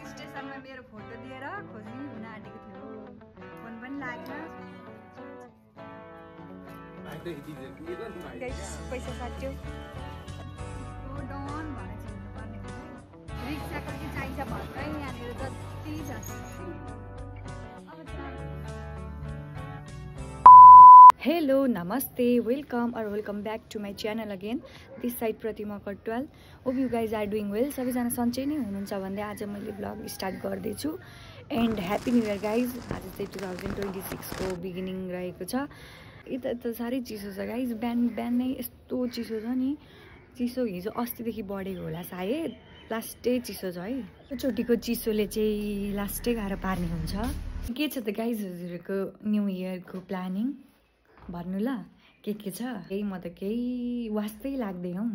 स्टेसनमा मेरो फोटो दिएर खोज्नु हुन आँटेको थियो फोन पनि लागेन पैसा साट्यो डन भनेर चिन्नुपर्ने रिक्साको के चाहिन्छ भन्दै यहाँनिर जति छ हेलो नमस्ते welcome back to my channel again this side Pratima Katwal hope you guys are doing well सबैजना सन्चै नै हुनुहुन्छ भन्दै आज मैले ब्लग स्टार्ट गर्दैछु and happy new year guys आज चाहिँ 2026 को बिगिनिङ रहेको छ यता त साह्रै चिसो छ गाइज बिहान नै यस्तो चिसो छ नि चिसो हिजो अस्तिदेखि बढेको होला सायद लास्टै चिसो छ है चोटिको चिसोले चाहिँ लास्टै गाह्रो पार्ने हुन्छ के छ त गाइज हजुरहरूको न्यू इयरको प्लानिङ भन्नु ल के छ केही म त केही वास्तै लाग्दैन हौ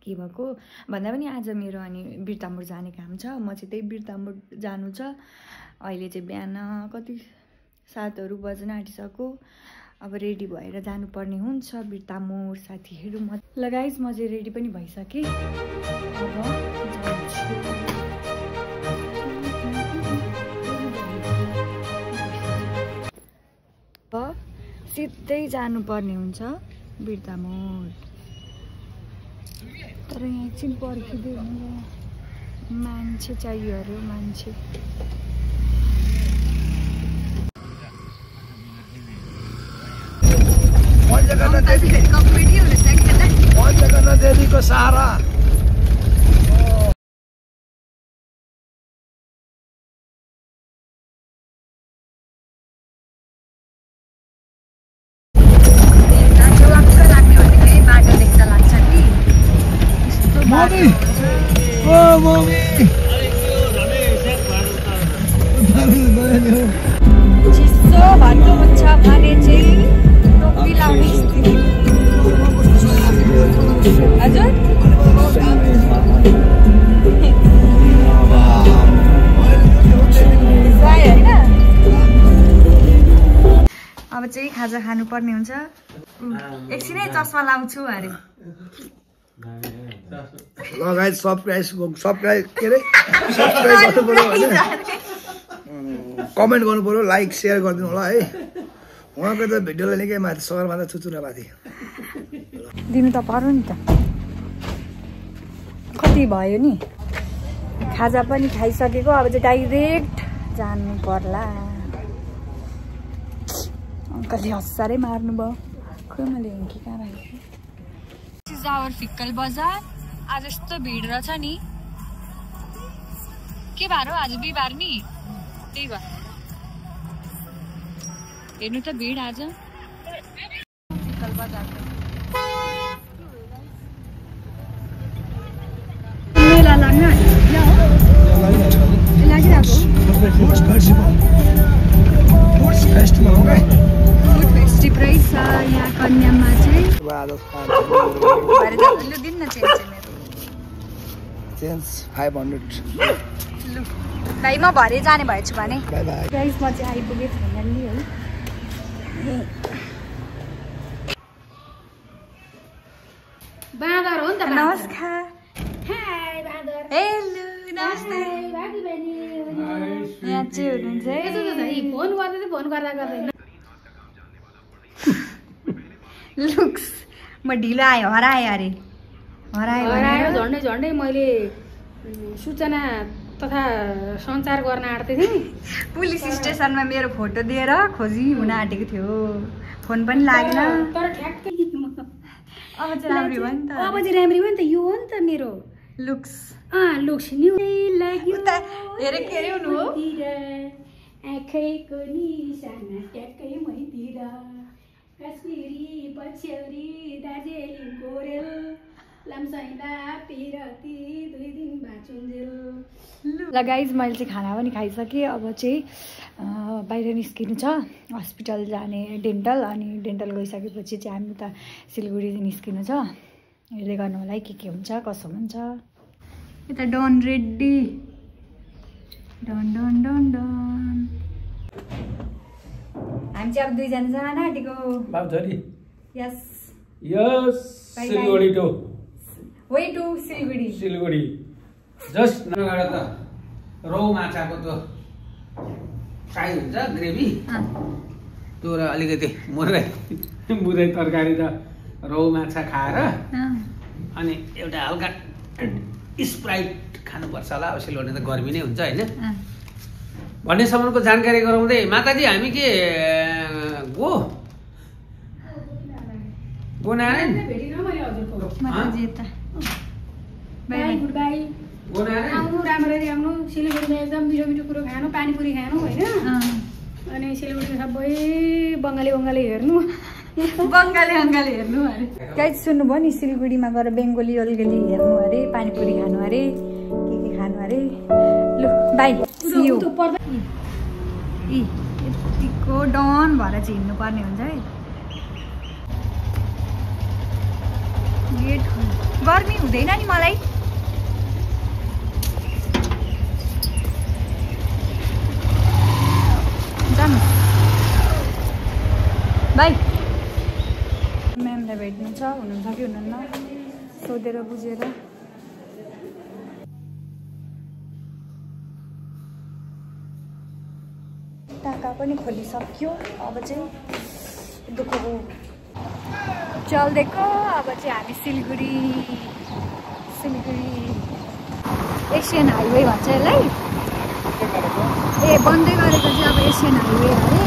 के भएको भन्दा पनि आज मेरो अनि बिरतामोड जाने काम छ म चाहिँ त्यही बिरतामोड जानु छ अहिले चाहिँ बिहान कति 7 बज्न आँटिसक्यो अब रेडी भएर जानुपर्ने हुन्छ बिरतामोड साथीहरू म ल गाइज म चाहिँ रेडी पनि भइसकेँ अब सिधै जानुपर्ने हुन्छ बिरतामोड तर यहाँ एकछिन पर्खिँदै मान्छे चाहियो अरे मान्छे देवीको सहारा चिसो भन्नुहुन्छ भने चाहिँ टोपी लाउने हजुर होइन अब चाहिँ खाजा खानुपर्ने हुन्छ एकछिनै चस्मा लाउँछु अरे लगायत सब्सक्राइब के अरे सब्सक्राइब गर्नु पर्यो होइन कमेन्ट गर्नु पर्यो लाइक सेयर गरिदिनु होला है उहाँको त भिडियोलाई निकै माथि सगरमाथा चुचुरा माथि दिनु त पर्यो नि त कति भयो नि खाजा पनि खाइसकेको अब चाहिँ डाइरेक्ट जानु पर्ला अङ्कलले हसारै मार्नु भयो खोइ मैले हेङ्की कहाँ राखेँ आवर फिक्कल बजार आज यस्तो भिड रहेछ नि के बार हो आज बिहिबार नि त्यही भएर हेर्नु त भिड आज फिक्कल बजार मेला लाग्न फेस्टिभ रहेछ यहाँ कन्यामा चाहिँ भाइ म भरे जाने भएछु भने गाइस म चाहिँ आइपुगेँ फाइनल्ली है बाँदर हो नि त नमस्कार हेलो नमस्ते यहाँ चाहिँ हुनुहुन्छ फोन गर्दा गर्दैन लुक्स म ढिलो आयो हराएँ अरे हरायो झन्डै मैले सूचना तथा सञ्चार गर्न आँट्दै थिएँ पुलिस स्टेसनमा मेरो फोटो दिएर खोजी हुन आँटेको थियो फोन पनि लागेन तर ठ्याक्कै अब चाहिँ राम्री भयो नि त यो हो नि त मेरो लुक्स लुक्स न्यू हेरेको हेरे हुनु हो आँखैको निशाना ट्याक्कै मैतिर काश्मीरी पछ्यौरी दार्जिलिङ गोरेल लामसाइला पिरती 2 दिन बाँचुन्जेल ल गाइज मैले चाहिँ खाना पनि खाइसकेँ अब चाहिँ बाहिर निस्किनु छ हस्पिटल जाने डेन्टल अनि डेन्टल गइसकेपछि चाहिँ हामी त सिलगढी निस्किनु छ हेर्दै गर्नु होला के हुन्छ कसो हुन्छ यता done ready done done done done हामी चाहिँ अब 2 जना जान आँटेको बाबु छोरी yes yes Siliguri to way to Siliguri Siliguri just नगएर त रौ माछाको त्यो फ्राई हुन्छ ग्रेभी त्यो र अलिकति मुरै तरकारी र रौ माछा खाएर अनि एउटा हल्का स्प्राइट खानुपर्छ होला। अब सिलगढी त गर्मी नै हुन्छ होइन भन्नेसम्मको जानकारी गराउँदै माताजी हामी के गोनारायण आउनु राम्ररी आउनु सिलगढीमा एकदम मिठो मिठो कुरो खानु पानीपुरी खानु होइन अनि सिलगढीमा सबै बङ्गाली हेर्नु हेर्नु अरे गाइस सुन्नुभयो नि सिलगढीमा गएर बेङ्गोली अलिअलि हेर्नु अरे पानीपुरी खानु अरे के खानु अरे लु बाई सी यू यतिको डन भएर चाहिँ हिँड्नु पर्ने हुन्छ है गेट गर्मी हुँदैन नि मलाई जानु बाई म्यामलाई भेट्नु छ हुनुहुन्छ कि हुनुहुन्न सोधेर बुझेर टाका पनि खोलिसक्यो अब चाहिँ दुःखको चल्देको अब चाहिँ हामी सिलगढी एसियन हाइवे भन्छ यसलाई ए बन्दै गरेको चाहिँ अब एसियन हाइवे अरे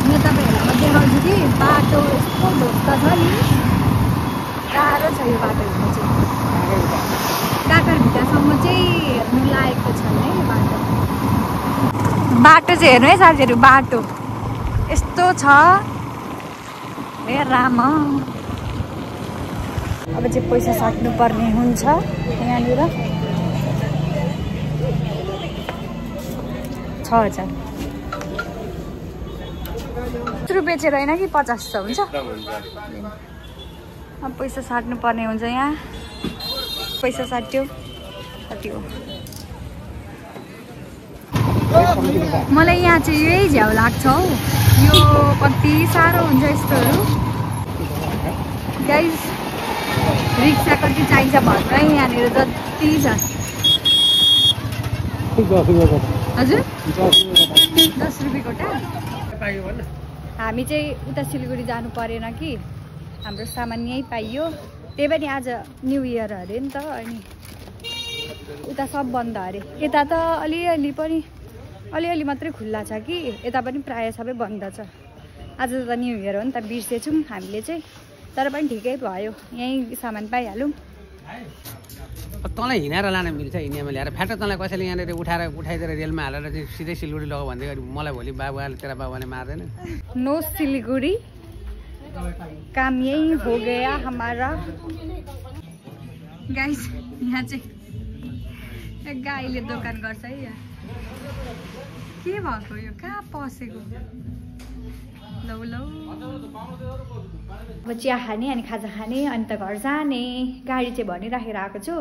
म तपाईँहरूलाई देखाउँछु कि बाटो यस्तो ढोक्क छ नि गाह्रो छ यो बाटो हिँड्नु चाहिँ काकरभिट्टासम्म चाहिँ हेर्नु लायकको छैन है यो बाटो चाहिँ हेर्नु है साथीहरू बाटो यस्तो छ ए राम अब चाहिँ पैसा साट्नु पर्ने हुन्छ यहाँनिर 6000 रुपियाँ चाहिँ रहेन कि 50 छ हुन्छ अब पैसा साट्नु पर्ने हुन्छ यहाँ पैसा साट्यो मलाई यहाँ चाहिँ यही झ्याउ लाग्छ हौ यो कति साह्रो हुन्छ यस्तोहरू गाइस रिक्सा कति चाहिन्छ भन्नु है यहाँनिर जति छ हजुर 10 रुपियाँ गोटा हामी चाहिँ उता सिलगढी जानु परेन कि हाम्रो सामान यहीँ पाइयो त्यही पनि आज न्यू इयर अरे नि त अनि उता सब बन्द अरे यता त अलिअलि मात्रै खुल्ला छ कि यता पनि प्रायः सबै बन्द छ आज त न्यू इयर हो नि त बिर्सेछौँ हामीले चाहिँ तर पनि ठिकै भयो यहीँ सामान पाइहालौँ तँलाई हिँडेर लान मिल्छ हिँड्नेमा ल्याएर फ्याट तँलाई कसैले यहाँनिर उठाइदिएर रेलमा हालेर चाहिँ सिधै सिलगढी लग्यो भन्दै गरी मलाई भोलि बाबुआले तेरा बाबुआले मार्दैन नो सिलगढी काम यही हो गया हमारा गाइस यहाँ चाहिँ गाईले दोकान गर्छ है यहाँ के भएको यो कहाँ पसेको लौ अब चिया खाने अनि खाजा खाने अनि त घर जाने गाडी चाहिँ भनिराखेर आएको छु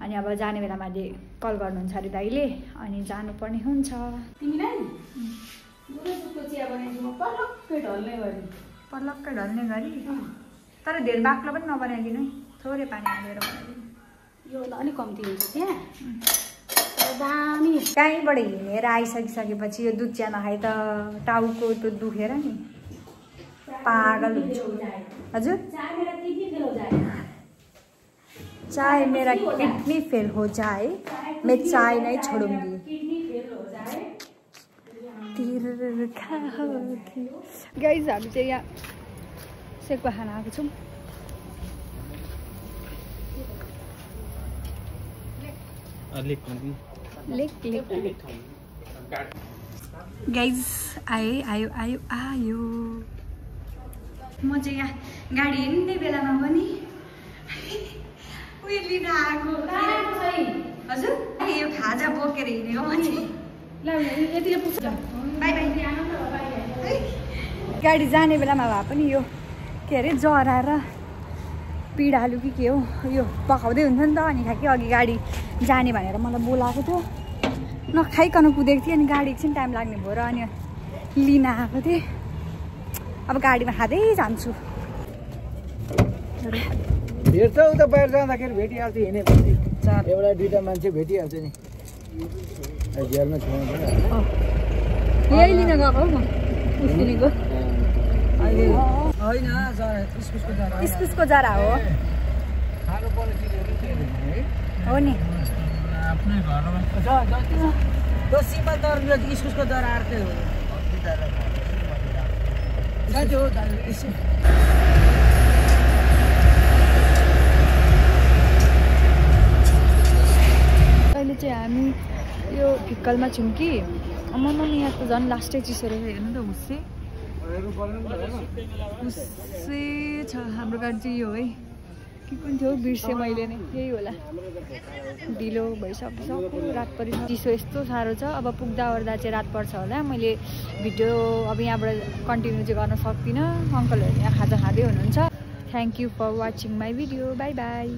अनि अब जाने बेलामा अहिले कल गर्नुहुन्छ अरे दाइले अनि जानुपर्ने हुन्छ तिमीलाई पलक्कै ढल्ने गरी तर धेरै बाक्लो पनि नबनाइदिनु है थोरै पानी हालेर बनाइदिनु यो अलिक कम्ती हुन्छ त्यहाँ दामी कहीँबाट हिँडेर आइसकिसकेपछि यो दुध चिया नखाए त टाउको त्यो दुखेर नि पागल हुन्छ हजुर चाहे मेरा किडनी फेल हो जाए मैं चाय नहीं छोड़ूंगी गाइस हामी चाहिँ यहाँ सेकुवा खाना आएको छौँ गाइस आयो म चाहिँ यहाँ गाडी हिँड्ने बेलामा पनि उयो लिन आएको हजुर यो खाजा बोकेर हिँडेको म चाहिँ बाई गाडी जाने बेलामा भए पनि यो के अरे जरा र पिँडालु कि के हो यो पकाउँदै हुन्छ नि त अनि खाकि अघि गाडी जाने भनेर मलाई बोलाएको थियो नखाइकन कुदेको थिएँ अनि गाडी एकछिन टाइम लाग्ने भयो र अनि लिन आएको थिएँ अब गाडीमा खाँदै जान्छु भेट्छ उता बाहिर जाँदाखेरि भेटिहाल्छ हिँडेपछि एउटा दुईटा मान्छे भेटिहाल्छ नि झ्यालमा छुवाउँछ यही लिन गएको म उसिनेको होइन इस्कुसको जरा इस्कुसको जरा हो खानुपर्ने चिजहरू हो नि आफ्नै घरमा त्यो सीमान्तहरूले इस्कुसको जरा अर्कै हो अहिले चाहिँ हामी यो फिक्कलमा छौँ कि मम्मी यहाँ त झन् लास्टै चिसो रहेछ हेर्नु त हुस्से छ हाम्रो गाडी चाहिँ यो है के कुन थियो बिर्सेँ मैले नै यही होला ढिलो भइसक्यो रात परि चिसो यस्तो साह्रो छ अब पुग्दा ओर्दा चाहिँ रात पर्छ होला मैले भिडियो अब यहाँबाट कन्टिन्यू चाहिँ गर्न सक्दिनँ अङ्कलहरू यहाँ खाजा खाँदै हुनुहुन्छ thank you for watching my video bye by